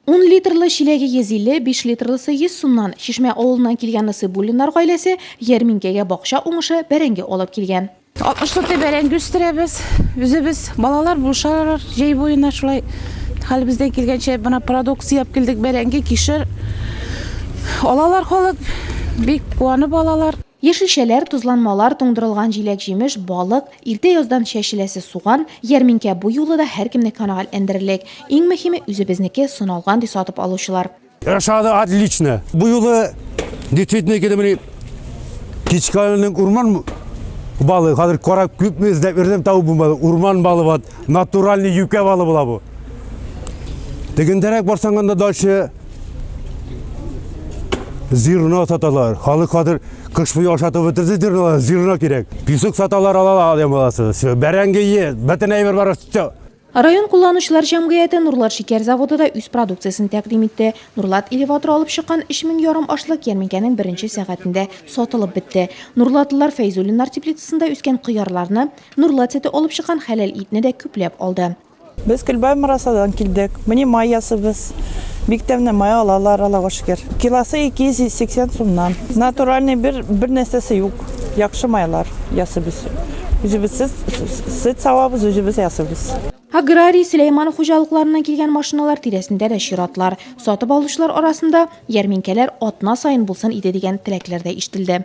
Ун литрлы чиләге 150, биш литрлысы 100 сумнан. Чишмә авылыннан килгән Насыйбуллиннар гаиләсе ярминкәгә бакча уңышы, бәрәңге алып килгән. 60 сотый бәрәңге үстерәбез үзебез. Балалар булышалар җәй буена шулай хәлебездән килгәнчә. Менә продукция алып килдек, бәрәңге, кишер. Алалар халык, бик куанып алалар. Яшелчәләр, тозланмалар, туңдырылган җиләк-җимеш, балык, иртә яздан чәчеләсе суган, ярминкә бу юлы да һәркемне канәгатьләндерерлек. Иң мөһиме, үзебезнеке, сыналган, ди сатып алучылар. Ошады отлично. Бу юлы действительно икән менә Кичканың урман балы, хәзер карап күпме эзләп йөрдем, табып булмады. Урман балы вот, натуральный юкә балы була бу. Тегендәрәк барсаң анда дальше зерно саталар. Халык хәзер кыш буе ашатып бетерде зерно, зерно кирәк. Песок саталар, алалар адәм баласы. Все, бәрәңге е, бөтен әйбер бар, все. Район кулланучылар җәмгыяте Нурлат шикәр заводы да үз продукциясен тәкъдим итте. Нурлат элеваторы алып чыккан 3000 ярым ашлык ярминкәнең беренче сәгатендә сатылып бетте. Нурлатлылар Фәйзуллиннар теплицасында үскән кыярларны, Нурлат сөте алып чыккан хәләл итне дә күпләп алды. Без Көлбай Морасадан килдек. Менә май ясыйбыз. Бик тәмле май алалар, Аллага шөкер. Килосы 280 сумнан. Натуральный бер бер нәрсәсе юк. Яхшы майлар ясыйбыз. Үзебез сөт савабыз, үзебез ясыйбыз. Аграрий, Сөләйманов хуҗалыкларыннан килгән машиналар тирәсендә дә чиратлар. Сатып алучылар арасында ярминкәләр атна саен булсын иде дигән теләкләр дә ишетелде.